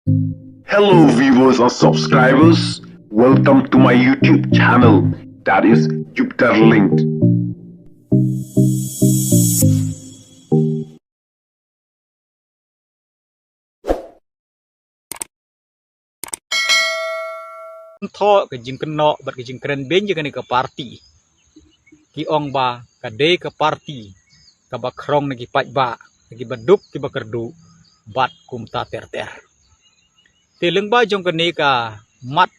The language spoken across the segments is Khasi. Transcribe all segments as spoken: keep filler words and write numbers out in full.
Hello, viewers and subscribers. Welcome to my YouTube channel, that is Jupiter Linked. Thoh ka jingkynnoh bad ka jingkren beiñ ïa kane ka parti. Ki ong ba ka dei ka parti kaba khrong na ki paidbah, na kiba duk kiba kyrduh bad kumta ter ter. Te lyngba jong kane ka mat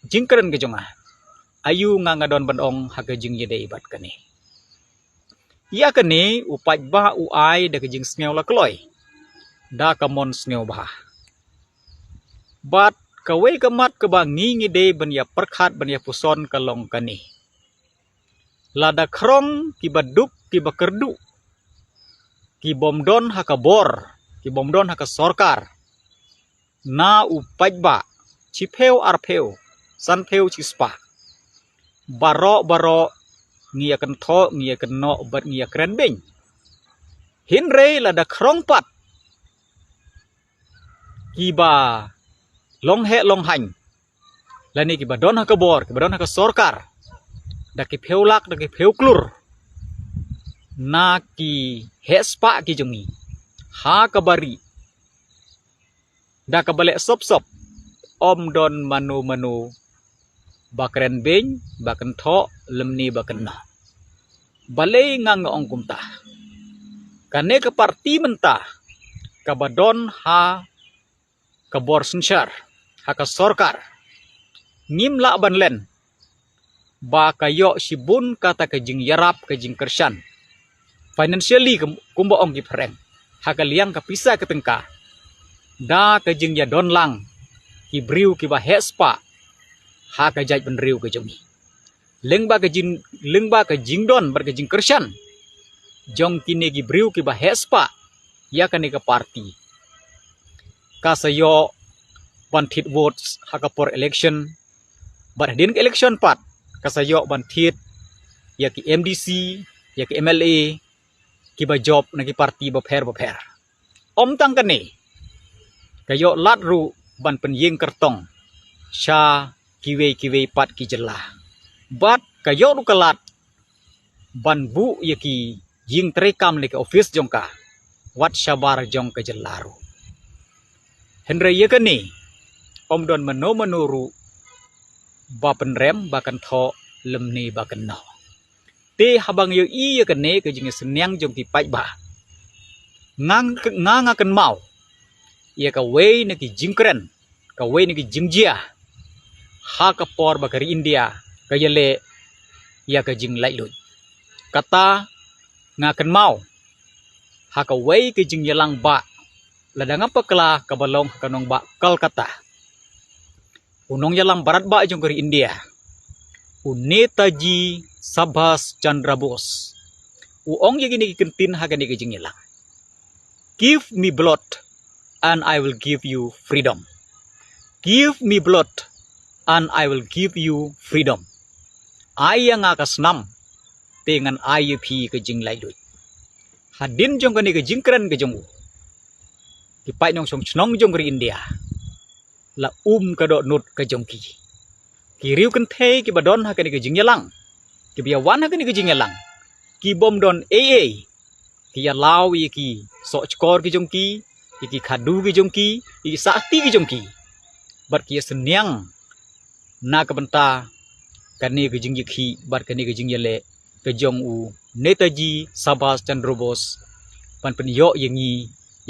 jingkren ka jong nga, aïu nga nga don ban ong ha ka jingïadei bad kane. Ïa kane u paidbah u ai da ka jingsngew la kloi, da ka mon sngewbha. Bad kawei ka mat kaba ngi ngi dei ban ïa pyrkhat ban ïa puson ka long kane. Lada khrong kiba duk kiba kyrduh, ki bym don ha ka bor, ki bym don ha ka sorkar, na u paidbah, shiphew arphew, sanphew shispah, baroh baroh ngi ïa kynthoh, ngi ïa kynnoh bad ngi ïa kren beiñ. Hynrei lada khrong pat kiba long heh long haiñ, lane kiba don ha ka bor, kiba don ha ka sorkar, da ki phew lak, da ki phew klur na ki heh spah ki jong ngi ha kaba rieh, da kaba leh sop sop, ym don mano mano ba kren beiñ, ba kynthoh, lymne ba kynnoh. Balei nga nga ong kumta? Kane ka parti mynta kaba don ha ka bor synshar, ha ka sorkar, ngim lah ban len ba ka ïoh shibun kata ka jingïarap, ka jingkyrshan financially, kum-, kumba ong ki phareng, ha ka liang ka pisa ka tyngka, da ka jingïadon lang ki briew kiba heh spah ha ka jaitbynriew ka jong ngi. Lyngba ka jing, lyngba ka jingdon bad ka jingkyrshan jong kine ki briew kiba heh spah ïa kane ka parti, ka sa ïoh ban thied votes ha ka por election, bad hadien ka election pat ka sa ïoh ban thied ïa ki M D C, ïa ki M L A kiba jop na ki parti bapher bapher. Ym tang kane, ka ïoh lad ruh ban pynïeng kyrtong sha kiwei kiwei pat ki jylla. Bad ka ïoh ruh ka lad ban buh ïa ki ïingtrei kam lane ki office jong ka wat shabar jong ka jylla ruh. Hynrei ïa kane, ym don mano mano ruh ba pynrem, ba kynthoh, lymne ba kynnoh. Te haba nga ïohi ïa kane ka jingsynniang jong ki paidbah, nga, nga, nga kynmaw ïa kawei na ki jingkren, kawei na ki jingjia ha ka por ba ka ri India ka ïaleh ïa ka jinglaitluid. Kata nga kynmaw ha kawei ka jingïalang bah, lada ngam bakla kaba long ha ka nongbah Kolkata. U nongïalang barat bah jong ka ri India, u Netaji Subhas Chandra Bose, u ong ïa kine ki kyntien ha kane ka jingïalang: "Give me blood and I will give you freedom. Give me blood and I will give you freedom." Ai ïa nga ka snam, te ngan ai ïa phi ka jinglaitluid. Hadien jong kane ka jingkren ka jong u, ki paid nongshong shnong jong ka ri India la um ka dohnud ka jong ki. Ki riew kynthei kiba don ha kane ka jingïalang, kiba ïa wan ha kane ka jingïalang, ki bym don ei ei, ki ïa law ïa ki sohshkor ki jong ki, ïa ki khadu ki jong ki, ïa ki sahti ki jong ki. Bad ki ïa synniang na ka bynta kane ka jingïakhih bad kane ka jingïaleh ka jong u Netaji Subhas Chandra Bose ban pynïoh ïa ngi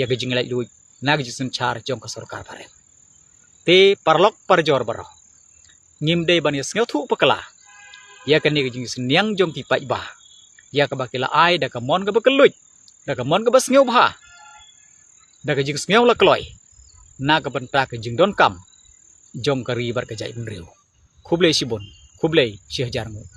ïa ka jinglaitluid na ka jingsynshar jong ka sorkar phareng. Te paralok parajor baroh, ngim dei ban ïa sngewthuh bakla ïa kane ka jingsynniang jong ki paidbah, ïa kaba ki la ai da ka mon kaba kylluid, da ka mon kaba sngewbha, da ka jingsngew la kloi na ka bynta ka jingdonkam jong ka ri bad ka jaitbynriew. Khublei shibun, khublei shihajar nguh.